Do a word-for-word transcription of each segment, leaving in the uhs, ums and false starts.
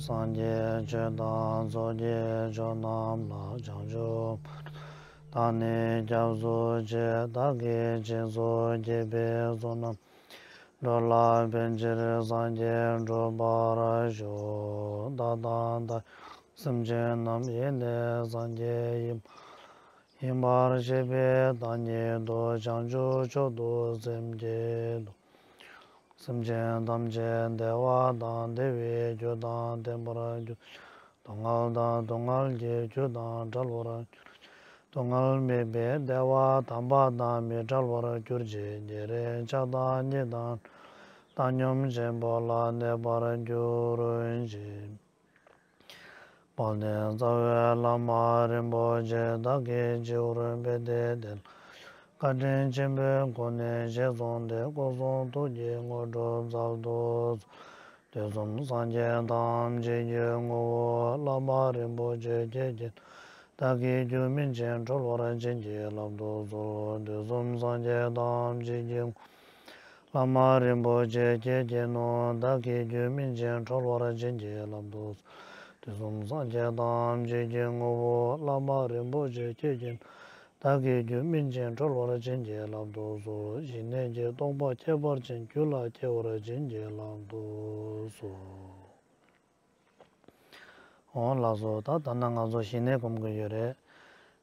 སངས་རྒྱས་ཆོས་དང་ཚོགས་ཀྱི་མཆོག་རྣམས་ལ། བྱང་ཆུབ་བར་དུ་བདག་ནི་སྐྱབས་སུ་མཆི། བདག་གིས་སྦྱིན་སོགས་བགྱིས་པའི་ཚོགས་རྣམས། འགྲོ་ལ་ཕན་ཕྱིར་སངས་རྒྱས་འགྲུབ་པར་ཤོག། བདག་དང་བདག་གི་སེམས་ཅན་རྣམས་ཡེ་ནས་སངས་རྒྱས་ཡིན་ཡིན་པར་ཤེས་པས་བདག་ཉིད་དུ་བྱང་ཆུབ་མཆོག་ཏུ་སེམས་བསྐྱེད་དོ། སེམས་ཅན་ཐམས་ཅད་བདེ་བ་དང་བདེ་བའི་རྒྱུ་དང་ལྡན་པར་གྱུར། སྡུག་བསྔལ་དང་སྡུག་བསྔལ་གྱི་རྒྱུ་དང་བྲལ་བར་གྱུར་ཅིག། སྡུག་བསྔལ་མེད་པའི་བདེ་བ་དམ་པ་དང་མི་འབྲལ་བར་གྱུར་ཅིག། བདེ་རེ་ཆགས་སྡང་གཉིས་དང་བྲལ་བའི་བཏང་སྙོམས་ཆེན་པོ་ལ་གནས་པར་གྱུར་ཅིག། དཔལ་ལྡན་རྩ་བའི་བླ་མ་རིན་པོ་ཆེ་བདག་གི་སྤྱི་བོར་ཕེབས་ཏེ་དེ་ལ་བཀའ་དྲིན་ཆེན་པོའི་སྒོ་ནས་ཞལ་གསུངས་ཏེ་སྐུ་གསུང་ཐུགས་ཀྱི་དངོས་གྲུབ་སྩལ་དུ་གསོལ། དུས་གསུམ་སངས་རྒྱས་ཐམས་ཅད་ཀྱི་ངོ་བོ་བླ་མ་རིན་པོ་ཆེ་ཁྱེད་ཀྱིས་བདག་གི་རྒྱུད་སྨིན་ཅིང་གྲོལ་བར་བྱིན་གྱིས་བརླབ་ཏུ་གསོལ། དུས་གསུམ་སངས་རྒྱས་ཐམས་ཅད་ཀྱི་ངོ་བོ་བླ་མ་རིན་པོ་ཆེ་ཁྱེད་ཀྱིས་ནི་བདག་གི་རྒྱུད་སྨིན་ཅིང་གྲོལ་བར་བྱིན་གྱིས་བརླབ་ཏུ་གསོལ། དུས་གསུམ་སངས་རྒྱས་ཐམས་ཅད་ཀྱི་ངོ་བོ་བླ་མ་རིན་པོ་ཆེ་ཁྱེད་ཀྱིས་ནི་བདག་གི་རྒྱུད་སྨིན་ཅིང་གྲོལ་བར་བྱིན་གྱིས་བརླབ་ཏུ་གསོལ། ཞི་གནས་ཀྱི་རྟོགས་པ་ཁྱད་པར་ཅན་རྒྱུད་ལ་སྐྱེ་བར་བྱིན་གྱིས་བརླབ་ཏུ་གསོལ། འོང་ལགས་སོ། ད་ད་ལྟ་ང་ཚོ་ཞི་གནས་སྒོམ་གྱི་ཡོད་རེད།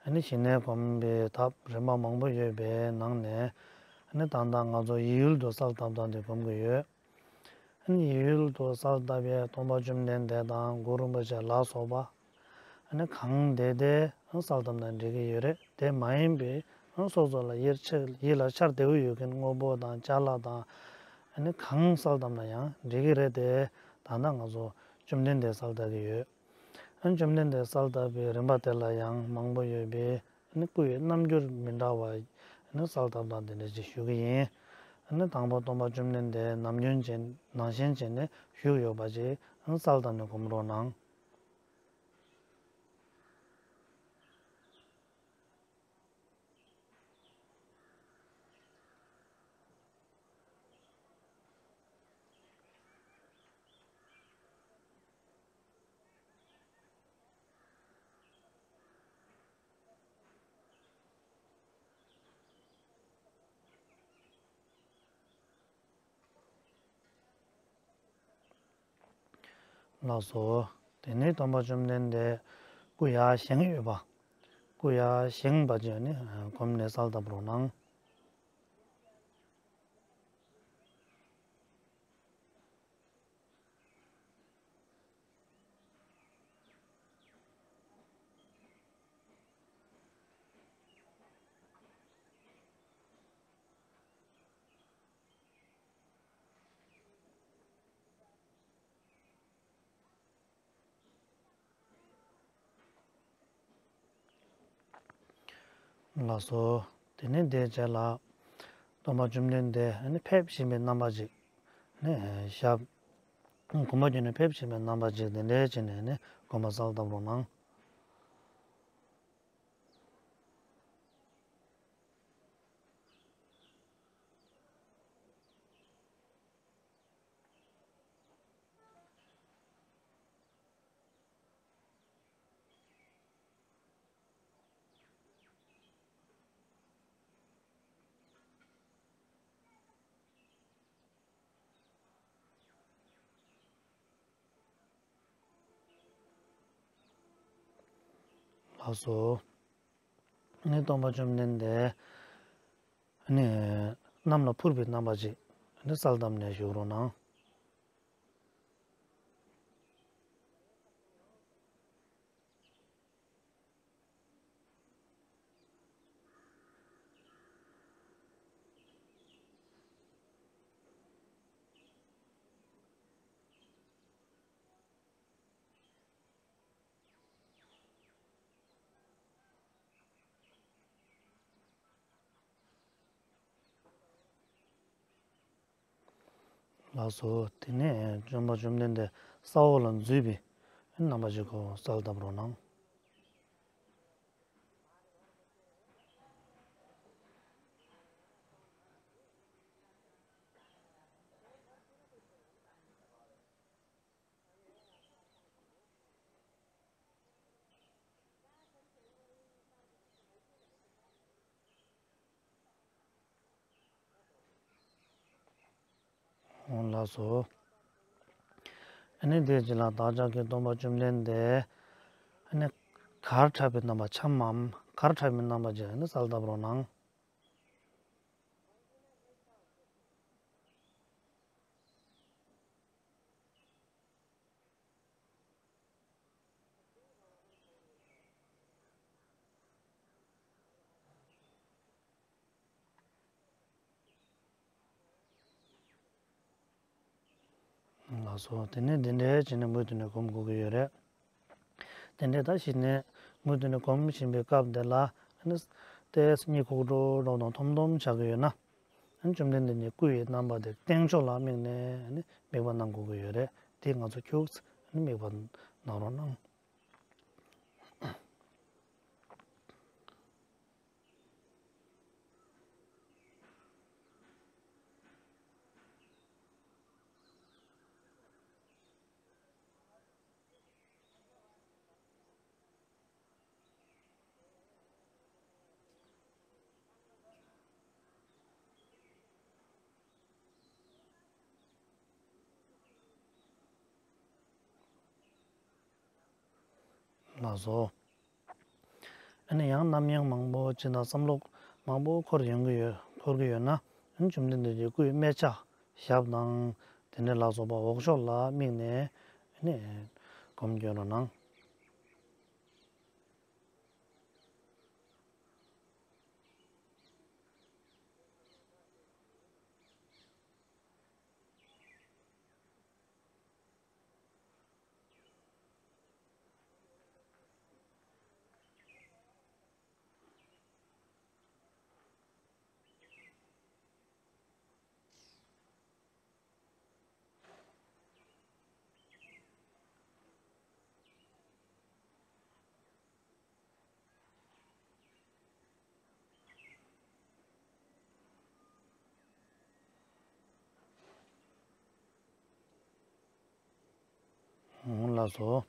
ཨ་ནི་ཞི་གནས་སྒོམ་པའི་ཐབས་རིམ་པ་མང་པོ་ཡོད་པའི་ནང་ནས། ཨ་ནི་ད་ལྟ་ང་ཚོ་ཡིད་ཡུལ་དུ་གསལ་བཏབ་སྟངས་དེ་སྒོམ་གྱི་ཡོད། ཨ་ནི་ཡིད་ཡུལ་དུ་གསལ་བཏབ་པའི་སྟོང་པ་བཅོམ་ལྡན་འདས་དང་གུ་རུ་རིན་པོ་ཆེ་ལ་སོགས་པ། ཨ་ནི་གང་བདེ་བདེ་གསལ་བཏབ་ན་འགྲིག་གི་ཡོད་རེད། དེ་མ་ཡིན་པའི་སོ་སོ་ལ་ཡིད་ཆེས་ཡིད་ལ་འཆར་བདེ་པོ་ཡོད་མཁན་དངོས་པོ་དང་ཅ་ལག་དང་། ཨ་ནི་གང་གསལ་བཏབ་ན་ཡང་འགྲིག་གི་རེད་དེ། ད་ལྟ་ང་ཚོ་བཅོམ་ལྡན་འདས་གསལ་བཏབ་ཀྱི་ཡོད། ཨ་ནི་བཅོམ་ལྡན་འདས་གསལ་བཏབ་པའི་རིམ་པ་དེ་ལ་ཡང་མང་པོ་ཡོད་པས། ཨ་ནི་སྐུ་ཡི་རྣམ་འགྱུར་མི་འདྲ་བ། ཨ་ནི་གསལ་བཏབ་སྟངས་དེ་འདྲ་ཅིག་ཞུ་གི་ཡིན། ཨ་ནི་དང་པོ་སྟོང་པ་བཅོམ་ལྡན་འདས་ནམ་རྒྱུན་བྱས་ནང་བཞིན་བྱས་ནས་བཞུགས་ཡོད་པ་ཅིག་ཨ་ནི་གསལ་བཏབ་ནས་སྒོམ་རོགས་གནང་། ལགས་སོ། དེ་ནས་སྟོང་པ་བཅོམ་ལྡན་འདས་སྐུ་ཡར་བཞེངས་ཡོད་པ། སྐུ་ཡར་བཞེངས་པ་བྱས་ནས་སྒོམ་ནས་གསལ་བཏབ་རོགས་གནང་། ལགས་སོ། དེ་ནས་དེའི་རྗེས་ལ་སྟོང་པ་བཅོམ་ལྡན་འདས་ཨ་ནི་ཕེབས་བཞིན་པའི་རྣམ་པ་ཅིག་ནི་ཞབས་གོམ་པ་བརྒྱུད་ནས་ཕེབས་བཞིན་པའི་རྣམ་པ་ཅིག་དེ་འདྲའི་བྱས་ནས་ནི་སྒོམ་པ་གསལ་བཏབ་རོགས་གནང་། ལགས་སོ། ནི་སྟོང་པ་བཅོམ་ལྡན་འདས་ནི་གནམ་ལ་འཕུར་བའི་རྣམ་པ་ཅིག་ནི་གསལ་བཏབ་ནས་བཞུགས་རོགས་གནང་། ལགས་སོ། དེ་ནས་སྟོན་པ་བཅོམ་ལྡན་འདས་ས་འོག་ལ་འཛུལ་བའི་རྣམ་པ་ཅིག་གོ་གསལ་བཏབ་རོགས་གནང་། ལགས་སོ། ཨ་ནི་དེ་རྗེས་ལ་བདག་ཅག་གི་སྟོན་པ་བཅོམ་ལྡན་འདས་ཨ་ནི་གར་འཁྲབ་པའི་རྣམ་པ་འཆམ་མམ་གར་འཁྲབ་པའི་རྣམ་པ་ཅིག་ཨ་ནི་གསལ་བཏབ་རོགས་གནང་། ལགས་སོ། དེ་ནས་འདི་འདྲའི་བྱས་ནས་མུ་མཐུད་ནས་སྒོམ་དགོས་ཀྱི་ཡོད་རེད། དེ་འདྲའི་ད་གཞི་ནས་མུ་མཐུད་ནས་སྒོམ་བཞིན་པའི་སྐབས་འདི་ལ་ཨ་ནི་ཏོག་ཙམ་གཉིད་ཁུག་འགྲོ་འགྲོ་དང་འཐོམ་འཐོམ་ཆགས་ཀྱི་ཡོད་ན། ཨ་ནི་བཅོམ་ལྡན་འདས་ཀྱི་སྐུ་ཡི་རྣམ་པ་དེ་སྟེང་ཕྱོགས་ལ་དམིགས་ནས་ཨ་ནི་དམིགས་པ་གནང་དགོས་ཀྱི་ཡོད་རེད། དེ་ང་ཚོ་ཁྱུག་ཙམ་ཨ་ནི་དམིགས་པ་གནང་རོགས་གནང་། ལགས་སོ། ཨ་ནི་ཡང་རྣམ་གཡེང་མང་པོ་ཅིག་དང་བསམ་བློ་མང་པོ་འཁོར་ཡོང་གི་ཡོད། འཁོར་གྱི་ཡོད་ན་ཨ་ནི་བཅོམ་ལྡན་འདས་ཀྱི་སྐུའི་སྨད་ཆ་ཞབས་དང་དེ་འདྲ་ལ་སོགས་པ་འོག་ཕྱོགས་ལ་དམིགས་ནས་ཨ་ནི་སྒོམ་སྐྱོན་རོགས་གནང་། ལགས་སོ།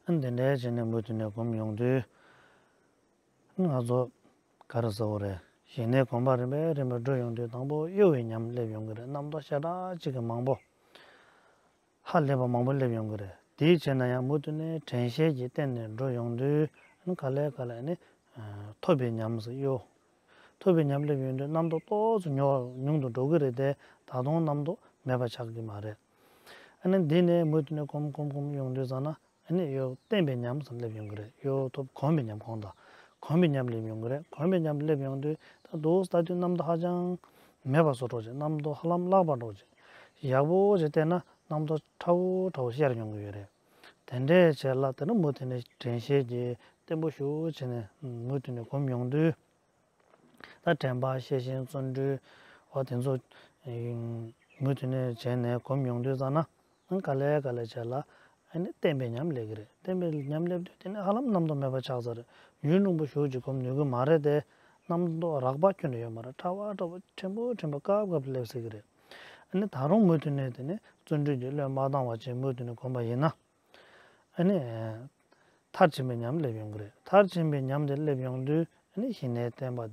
ཨ་འདི་འདྲའི་བྱས་ནས་མུ་མཐུད་ནས་སྒོམ་ཡོང་དུས། ང་ཚོ་ག་རེ་ཟེར་དགོས་རེད། ཞི་གནས་སྒོམ་པ་རིམ་པས་རིམ་པས་འགྲོ་ཡོང་དུས་དང་པོ་གཡོ་བའི་ཉམས་སླེབས་ཡོང་གི་རེད། རྣམ་རྟོག་ཤ་སྟག་ཅིག་གི་མང་པོ། ཧ་ལས་པ་མང་པོ་སླེབས་ཡོང་གི་རེད། དེའི་རྗེས་ན་ཡང་མུ་མཐུད་ནས་དྲན་ཤེས་ཀྱི་སྟེང་ནས་འགྲོ་ཡོང་དུས་ཨ་ནི་ག་ལེ་ག་ལེ་ཨ་ནི་ཐོབ་པའི་ཉམས་སུ་གཡོ། ཐོབ་པའི་ཉམས་སླེབས་ཡོང་དུས་རྣམ་རྟོག་ཏོག་ཙམ་ཉུང་ཉུང་དུ་འགྲོ་གི་རེད་དེ། ད་དུང་རྣམ་རྟོག་མེད་པ་ཆགས་ཀྱི་མ་རེད། ཨ་ནི་འདི་ནས་མུ་མཐུད་ནས་སྒོམ་སྒོམ་སྒོམ་ཡོང་དུས་ཙམ་ན་ཨ་ནི་གཡོ་བརྟན་པའི་ཉམས་སུ་སླེབས་ཡོང་གི་རེད། གཡོ་ཐོབ་གོམས་པའི་ཉམས་གོང་དང་གོམས་པའི་ཉམས་སླེབས་ཡོང་གི་རེད། གོམས་པའི་ཉམས་སླེབས་ཡོང་དུས་ད་འདུག་ལྟ་དུས་རྣམ་རྟོག་ཧ་ཅང་མེད་པ་བཟོ་འདྲ་ཅིག་རྣམ་རྟོག་ཧ་ལམ་བརླག་པ་འདྲ་ཅིག་ཡག་པོ་ཅིག་བལྟས་ན་རྣམ་རྟོག་ཕྲ་བོ་ཕྲ་བོ་ཤར་ཡོང་གི་ཡོད་རེད། དེ་འདྲའི་བྱས་ལ་དེ་ནས་མུ་མཐུད་ནས་དྲན་ཤེས་ཀྱིས་བརྟན་པོ་ཞེ་པོ་བྱས་ནས་མུ་མཐུད་ནས་སྒོམ་ཡོང་དུས། ད་དྲན་པ་ཤེས་བཞིན་བརྩོན་འགྲུས་འོ་དེ་ཚོ་མུ་མཐུད་ནས་བྱས་ནས་སྒོམ་ཡོང་དུས་ཙམ་ན་ག་ལེ་ག་ལེ་བྱས་ལ་ཨ་ནི་བརྟན་པའི་ཉམས་སླེབས་ཀྱི་རེད། བརྟན་པའི་ཉམས་སླེབས་དུས་དེ་ནས་ཧ་ལམ་རྣམ་རྟོག་མེད་པ་ཆགས་ཚར་རེད། ཡུན་རིང་པོ་ཞེ་པོ་ཅིག་སྒོམ་ནུས་ཀྱི་མ་རེད་དེ། རྣམ་རྟོག་རགས་པ་ཁྱོན་ནས་ཡོད་མ་རེད། ཕྲ་བ་ཕྲ་བ་ཕྲན་བུ་ཕྲན་བུ་སྐབས་སྐབས་སླེབས་སྲིད་ཀྱི་རེད། ཨ་ནི་ད་རུང་མུ་མཐུད་ནས་དེ་ནས་བརྩོན་འགྲུས་ཀྱི་བློས་མ་བཏང་བ་བྱས་མུ་མཐུད་ནས་སྒོམ་པ་ཡིན་ན། ཨ་ནི། མཐར་ཕྱིན་པའི་ཉམས་སླེབས་ཡོང་གི་རེད། མཐར་ཕྱིན་པའི་ཉམས་དེ་སླེབས་ཡོང་དུས་ཨ་ནི་ཞི་གནས་བརྟན་པ།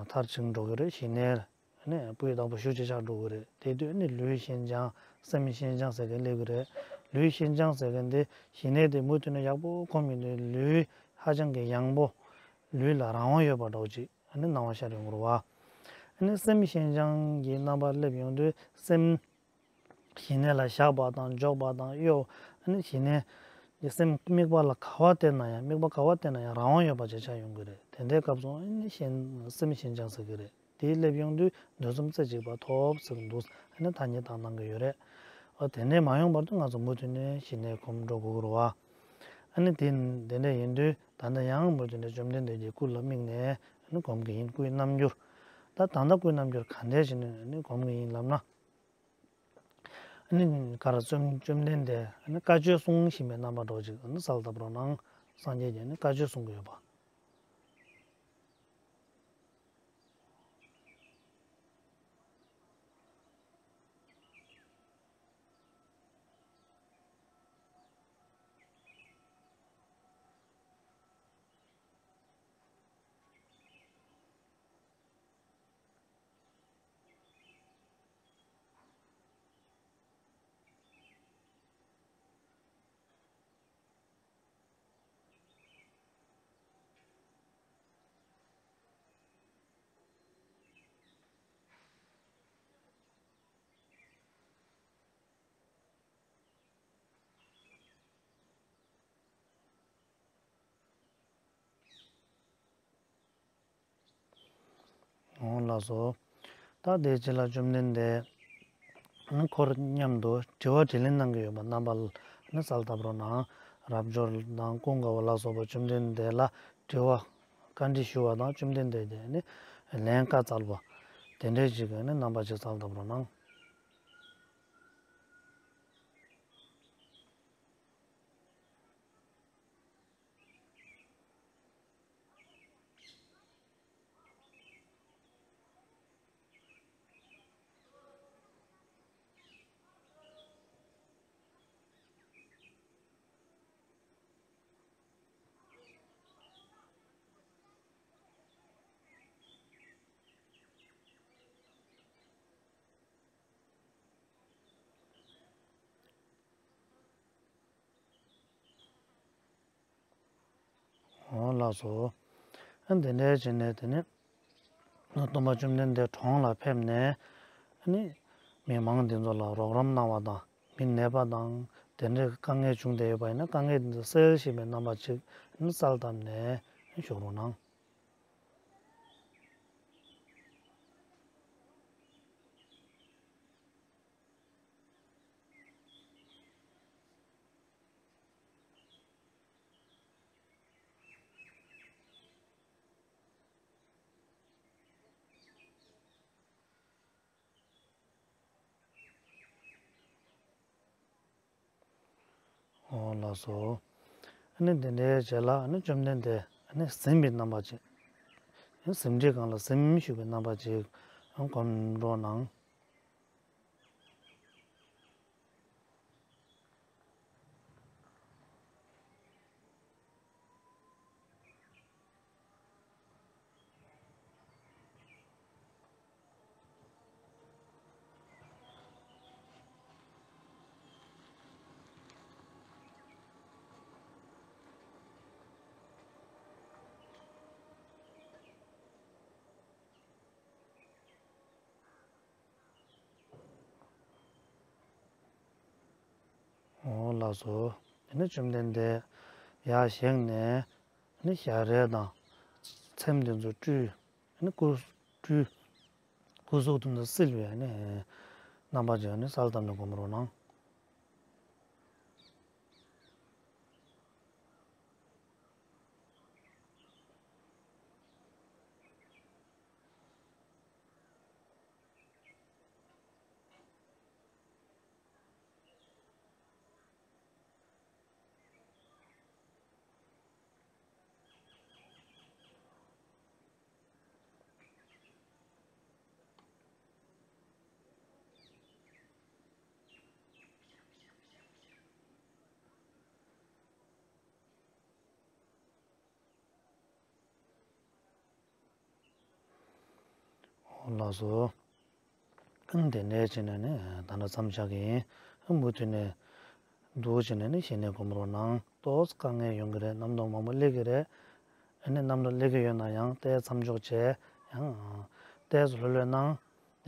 མཐར་ཕྱིན་འགྲོ་གི་རེད། ཞི་གནས་ཨ་ནི་སྤུས་དག་པོ་ཞེ་པོ་ཅིག་ཆགས་འགྲོ་གི་རེད། དེ་དུས་ཨ་ནི་ལུས་ཞན་སྦྱངས་སེམས་ཞན་སྦྱངས་ཟེར་མཁན་སླེབས་ཀྱི་རེད། ལུས་ཞན་སྦྱངས་ཟེར་མཁན་དེ་ཞི་གནས་དེ་མུ་མཐུད་ནས་ཡག་པོ་སྒོམ་ཡོང་དུས་ལུས་ཧ་ཅང་གི་ཡང་པོ། ལུས་ལ་རང་དབང་ཡོད་པ་འདྲ་བོ་ཅིག་ཨ་ནི་སྣང་བ་ཤར་ཡོང་གི་རེད་བ། ཨ་ནི་སེམས་ཞན་སྦྱངས་ཀྱི་རྣམ་པ་སླེབས་ཡོང་དུས་སེམས། ཞི་གནས་ལ་བཞག་པ་དང་འཇོག་པ་དང་གཡོ། ཨ་ནི་ཞི་གནས་ཀྱི་སེམས་དམིགས་པ་ལ་ག་པར་བསྟེན་ན་ཡང་དམིགས་པ་ག་པར་བསྟེན་ན་ཡང་རང་དབང་ཡོད་པ་ཅིག་ཆགས་ཡོང་གི་རེད། དེ་འདྲའི་སྐབས་སུ་ཨ་ནི་ཞན་སེམས་ཞན་སྦྱངས་ཟེར་གི་རེད། དེའི་སླེབས་ཡོང་དུས་འདུ་འཛོམས་རྩེ་གཅིག་པ་ཐོབ་ཟེར་གི་འདུག་ཨ་ནི་ཐ་སྙད་བཏགས་གནང་གི་ཡོད་རེད། འོ་དེ་འདྲའི་མ་ཡོང་བར་དུ་ང་ཚོ་མུ་མཐུད་ནས་ཞི་གནས་སྒོམ་འགྲོ་དགོས་ཀྱི་རེད་བ། ཨ་ནི་དེ་དེ་འདྲ་ཡིན་དུས་ད་ལྟ་ཡང་མུ་མཐུད་ནས་བཅོམ་ལྡན་འདས་ཀྱི་སྐུ་ལ་དམིགས་ནས་ཨ་ནི་སྒོམ་གྱི་ཡིན། སྐུའི་རྣམ་འགྱུར། ད་ད་ལྟ་སྐུའི་རྣམ་འགྱུར་ག་འདྲས་ཞིག་ནས་ཨ་ནི་སྒོམ་གྱི་ཡིན་ལབ་ན། ནི་ག་རེ་བཅོམ་བཅོམ་ལྡན་འདས་ནི་བཀའ་ཆོས་གསུང་བཞིན་པའི་རྣམ་པ་འདྲ་ཅིག་ནི་གསལ་བཏབ་རོགས་གནང་། སངས་རྒྱས་ཀྱིས་ནི་བཀའ་ཆོས་གསུང་གི་ཡོད་པ། འོང་ལགས་སོ། ད་དེའི་རྗེས་ལ་བཅོམ་ལྡན་འདས་འཁོར་མཉམ་དུ་དྲི་བ་དྲིས་ལན་གནང་གི་ཡོད་པ་རྣམ་པ་ལ་ནི་གསལ་བཏབ་རོགས་གནང་། རབ་འབྱོར་དང་ཀུན་དགའ་བོ་ལ་སོགས་པ་བཅོམ་ལྡན་འདས་ལ་དྲི་བ་བཀའ་འདྲི་ཞུ་བ་དང་། བཅོམ་ལྡན་འདས་ཀྱིས་ནི་ལན་བཀའ་སྩལ་བ་དེ་འདྲའི་ཅིག་གི་ནི་རྣམ་པ་ཅིག་གསལ་བཏབ་རོགས་གནང་། འོ་ལགས་སོ། ཨ་འདི་འདྲའི་བྱས་ནས་དེ་ནས་སྟོན་པ་བཅོམ་ལྡན་འདས་གྲོང་ལ་ཕེབས་ནས་ཨ་ནི་མི་མང་འདི་ཚོ་ལ་རོགས་རམ་གནང་བ་དང་། མི་ནད་པ་དང་དེ་འདྲའི་དཀའ་ངལ་བྱུང་བསྡད་ཡོད་པ་ཡིན་ན་དཀའ་ངལ་འདི་ཚོ་སེལ་ཤེས་པའི་རྣམ་པ་ཅིག་ཨ་ནི་གསལ་བཏབ་ནས་བཞུགས་རོགས་གནང་། འོ་ལགས་སོ། ཨ་ནི་འདི་འདྲའི་རྗེས་ལ་ཨ་ནི་བཅོམ་ལྡན་འདས་ཨ་ནི་གཟིམ་པའི་རྣམ་པ་ཅིག་གཟིམ་ཁྲིའི་སྒང་ལ་གཟིམ་བཞུགས་པའི་རྣམ་པ་ཅིག་སྒོམ་རོགས་གནང་། འོ་ལགས་སོ། དེ་ནས་བཅོམ་ལྡན་འདས་ཡར་བཞེངས་ནས་ནི་ཞལ་རས་དང་ཚེམས་དེ་ཚོ་བཀྲུས། ནི་སྐུ་བཀྲུས། སྐུ་གཟུགས་དེ་ཚོ་བསིལ་བའི་ནི་རྣམ་པ་ཅིག་ནི་གསལ་བཏབ་ནས་སྒོམ་རོགས་གནང་། འོ་ལགས་སོ། ཨ་ནི་དེ་འདྲའི་བྱས་ནས་ནི་ད་ལྟ་མཚམས་བཞག་གི་ཡིན། ཨ་མུ་མཐུད་ནས་འདུག་བྱས་ནས་ནི་ཞལ་ནས་སྒོམ་རོགས་གནང་། ཏོག་ཙམ་དཀའ་ངལ་ཡོང་གི་རེད། རྣམ་རྟོག་མང་པོ་སླེབས་ཀྱི་རེད། ཨ་ནི་རྣམ་རྟོག་སླེབས་ཀྱི་ཡོད་ན་ཡང་ཏོག་ཙམ་མཚམས་འཇོག་བྱས། ཡང་ཏོག་ཙམ་ལྷོད་ལྷོད་གནང་།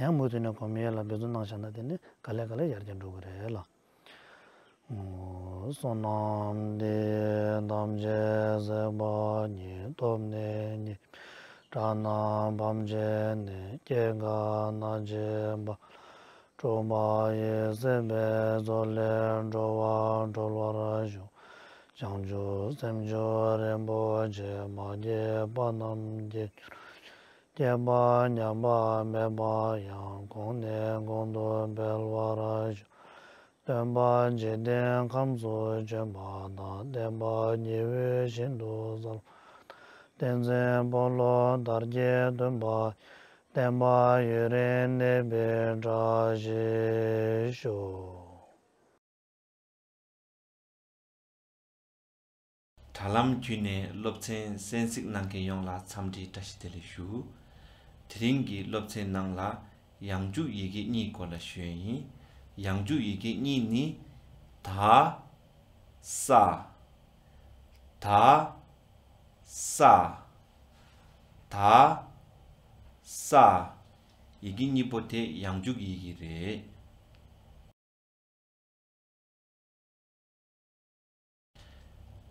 ཡང་མུ་མཐུད་ནས་སྒོམ་ཡས་ལ་འབད་བརྩོན་གནང་བཞག་ན་དེ་ནི་ག་ལེ་ག་ལེ་ཡར་རྒྱས་འགྲོ་གི་རེད་ལ། བསོད་ནམས་འདི་ཡིས་ཐམས་ཅད་གཟིགས་པ་ཉིད། ཐོབ་ནས་ཉེས་པའི་དགྲ་རྣམས་ཕམ་བྱས་ནས། སྐྱེ་རྒ་ན་འཆིའི་རྦ་ཀློང་འཁྲུགས་པ་ཡི། སྲིད་པའི་མཚོ་ལས་འགྲོ་བ་སྒྲོལ་བར་ཤོག། བྱང་ཆུབ་སེམས་མཆོག་རིན་པོ་ཆེ། མ་སྐྱེས་པ་རྣམས་སྐྱེ་གྱུར་ཅིག། སྐྱེས་པ་ཉམས་པ་མེད་པ་ཡང་། གོང་ནས་གོང་དུ་འཕེལ་བར་ཤོག། སྟོན་པ་འཇིག་རྟེན་ཁམས་སུ་བྱོན་པ་དང་། བསྟན་པ་ཉི་འོད་བཞིན་དུ་གསལ་བ་དང་། བསྟན་འཛིན་ཕོ་ལོ་དར་གྱི་སྟོན་པ། བསྟན་པ་ཡུན་རིང་གནས་པའི་བཀྲ་ཤིས་ཤོག་དྲ་ལམ་བརྒྱུད་ནས་སློབ་ཚན་གསན་གཟིགས་གནང་མཁན་ཡོངས་ལ་འཚམས་འདྲིའི་བཀྲ་ཤིས་བདེ་ལེགས་ཞུ། དེ་རིང་གི་སློབ་ཚན་ནང་ལ་ཡང་འཇུག་ཡི་གེ་གཉིས་སྐོར་ལ་ཞུ་ཡས་ཡིན། ཡང་འཇུག་ཡི་གེ་གཉིས་ནི། ད། ས། ད། ས། ད། ས། ཡི་གེ་གཉིས་པོ་དེ་ཡང་འཇུག་ཡི་གེ་རེད།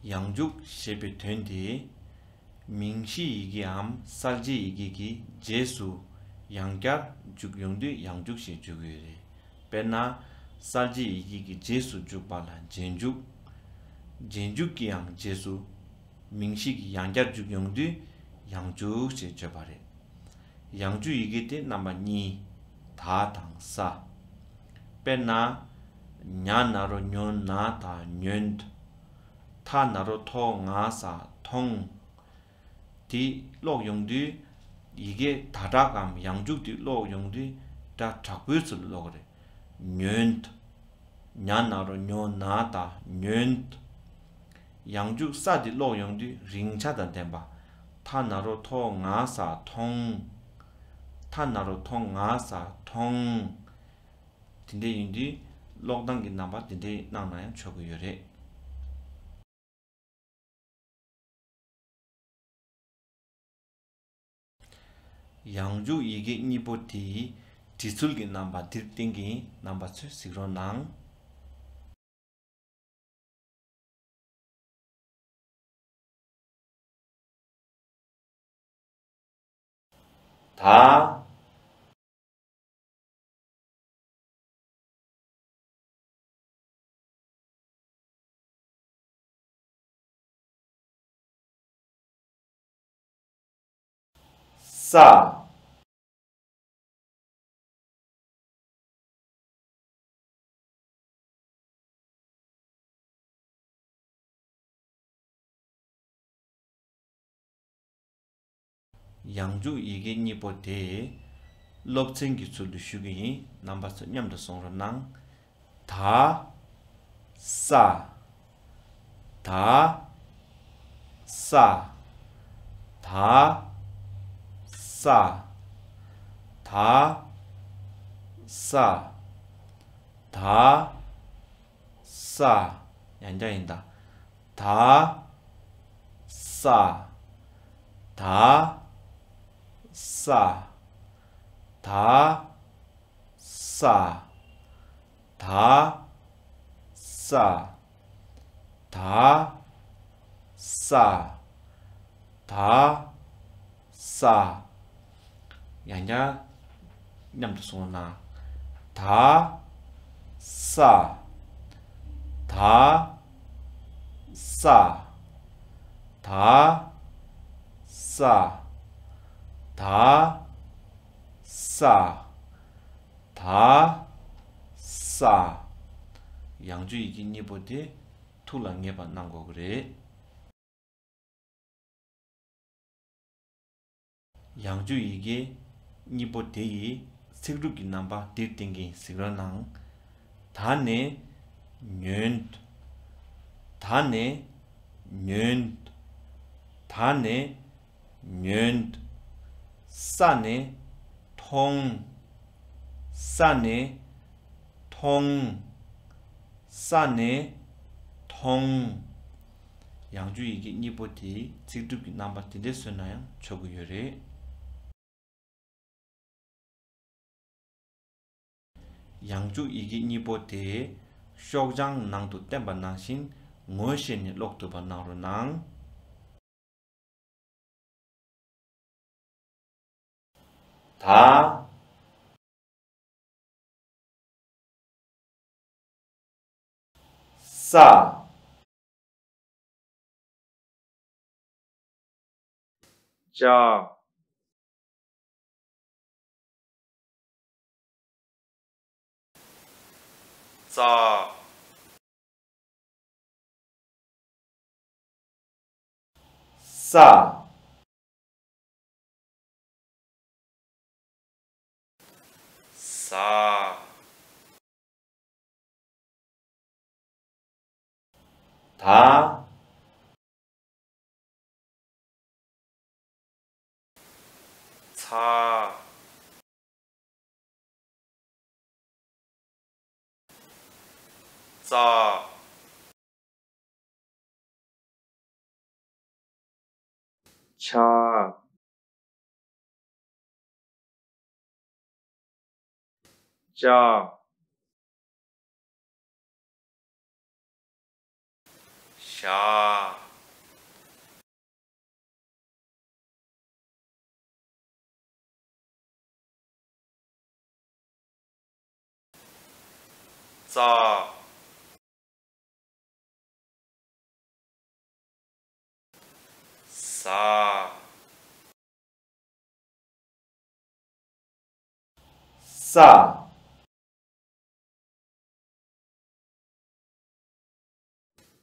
ཡང་འཇུག་ཞེས་པའི་དོན་དེ། མིང་གཞི་ཡི་གེའམ་གསལ་བྱེད་ཡི་གེ་གི་རྗེས་སུ་ཡང་བསྐྱར་འཇུག་ཡོང་དུས་ཡང་འཇུག་ཞེས་བརྗོད་ཀྱི་ཡོད་རེད། དཔེར་ན། གསལ་བྱེད་ཡི་གེ་གི་རྗེས་སུ་འཇུག་པ་ལ་རྗེས་འཇུག་རྗེས་འཇུག་གི་ཡང་རྗེས་སུ་མིང་གཞི་གི་ཡང་བསྐྱར་འཇུག་ཡོང་དུས་ཡང་འཇུག་ཞེས་བརྗོད་པ་རེད། ཡང་འཇུག་ཡི་གེ་དེ་རྣམ་པ་གཉིས། ད་དང་ས། དཔེར་ན། ཉ་ན་རོ་ཉོ་ན་ད་ཉོན། ཐ་ན་རོ་ཐོ་ང་ས་ཐོང་། དེ་ཀློག་ཡོང་དུས། ཡི་གེ་ད་དྲག་གམ་ཡང་འཇུག་དེ་ཀློག་ཡོང་དུས་སྒྲ་དྲག་པོའི་ཚུལ་ཀློག་རེད། ཉོན། ཉ་ན་རོ་ཉོ་ན་ད་ཉོན། ཡང་འཇུག་ས་དེ་ཀློག་ཡོང་དུས་རིང་ཆ་དང་ལྡན་པ། ཐ་ན་རོ་ཐོ་ང་ས་ཐོང་། ཐ་ན་རོ་ཐོ་ང་ས་ཐོང་། དེ་འདྲ་ཡིན་དུས་ཀློག་སྟངས་ཀྱི་རྣམ་པ་དེ་འདྲ་གནང་ན་ཡང་ཆོག་གི་ཡོད་རེད། ཡང་འཇུག་ཡི་གེ་གཉིས་པོ་དེའི་འབྲི་ཚུལ་གྱི་རྣམ་པ་འདིར་བསྟན་གྱི་རྣམ་པ་ཚོས་གཟིགས་རོགས་གནང་། ད། ས། ཡང་འཇུག་ཡི་གེ་གཉིས་པོ་དེ། སློབ་ཚན་གྱི་ཚུལ་དུ་ཞུ་གི་ཡིན། རྣམ་པ་ཚོ་མཉམ་དུ་གསུང་རོགས་གནང་། ད། ས། ད། ས། ད། ས། ད། ས། ད། ས། ཡང་བསྐྱར་ཡིན་ད། ད། ས། ད། ས། ད། ས། ད། ས། ད། ས། ད། ས། ཡང་བསྐྱར་མཉམ་དུ་གསུངས་ན། ད། ས། ད། ས། ད། ས། ད། ས། ད། ས། ཡང་འཇུག་ཡི་གེ་གཉིས་པོ་དེ་ཐུགས་ལ་ངེས་པ་གནང་དགོས་ཀྱི་རེད། ཡང་འཇུག་ཡི་གེ་གཉིས་པོ་དེ་ཡི་ཚིག་གྲུབ་ཀྱི་རྣམ་པ་འདིར་བསྟན་གྱིན་གཟིགས་རོགས་གནང་། ད་ནས་ཉོན། ད་ནས་ཉོན། ད་ནས་ཉོན། ས་ནས་མཐོང་། ས་ནས་མཐོང་། ས་ནས་མཐོང་། ཡང་འཇུག་ཡི་གེ་གཉིས་པོ་དེའི་ཚིག་གྲུབ་ཀྱི་རྣམ་པ་དེ་འདྲས་བཟོས་ན་ཡང་ཆོག་གི་ཡོད་རེད། ཡང་འཇུག་ཡི་གེ་གཉིས་པོ་དེ་ཤོག་བྱང་ནང་དུ་བསྟན་པ་ནང་བཞིན་ངོ་ཤེས་ནས་ཀློག་ཐུབ་པ་གནང་རོགས་གནང་། ད། ས། ཇ། ས། ས། ས། ད། ཚ། ཙ། ཆ། ཅ། ཞ། ཙ། ས། ས།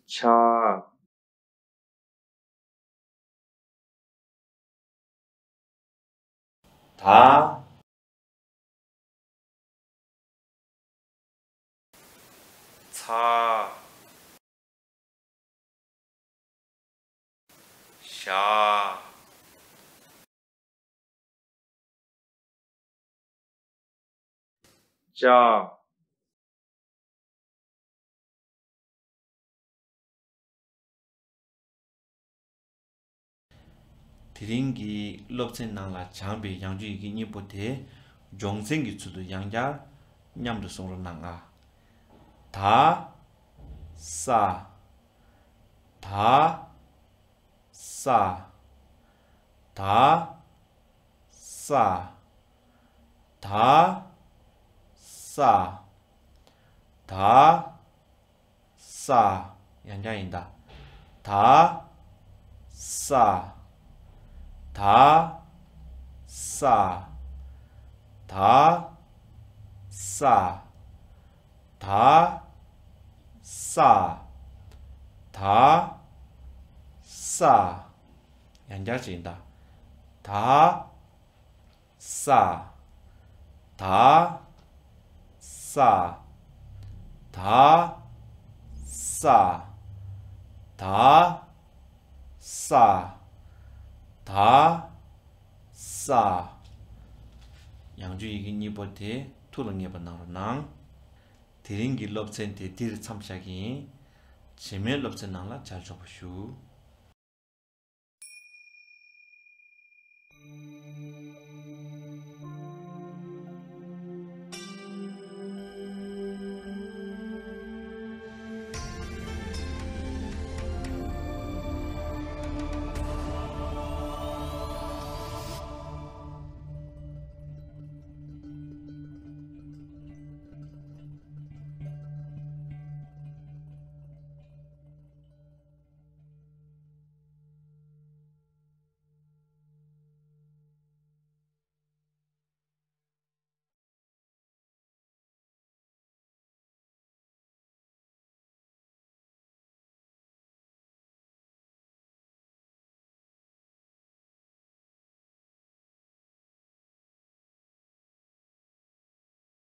ཆ། ད། ཚ། ཞ། ཅ། དེ་རིང་གི་སློབ་ཚན་ནང་ལ་སྦྱངས་པའི་ཡང་འཇུག་ཡི་གེ་གཉིས་པོ་དེ་སྦྱོང་ཚན་གྱི་ཚུལ་དུ་ཡང་བསྐྱར་མཉམ་དུ་གསུང་རོགས་གནང་ཨ། ད། ས། ད། ས། ད། ས། ད། ས། ད། ས། ཡང་བསྐྱར་ཡིན་ད། ད། ས། ད། ས། ད། ས། ད། ས། ད། ས། ཡང་བསྐྱར་ཅིག་ཡིན་ད། ད། ས། ད། ས། ད། ས། ད། ས། ད། ས། ཡང་འཇུག་ཡི་གེ་གཉིས་པོ་དེ་ཐུགས་ལ་ངེས་པ་གནང་རོགས་གནང་། དེ་རིང་གི་སློབ་ཚན་དེ་འདིར་མཚམས་བཞག་གི་ཡིན། རྗེས་མའི་སློབ་ཚན་ནང་ལ་མཇལ་ཆོག་པ་ཞུ།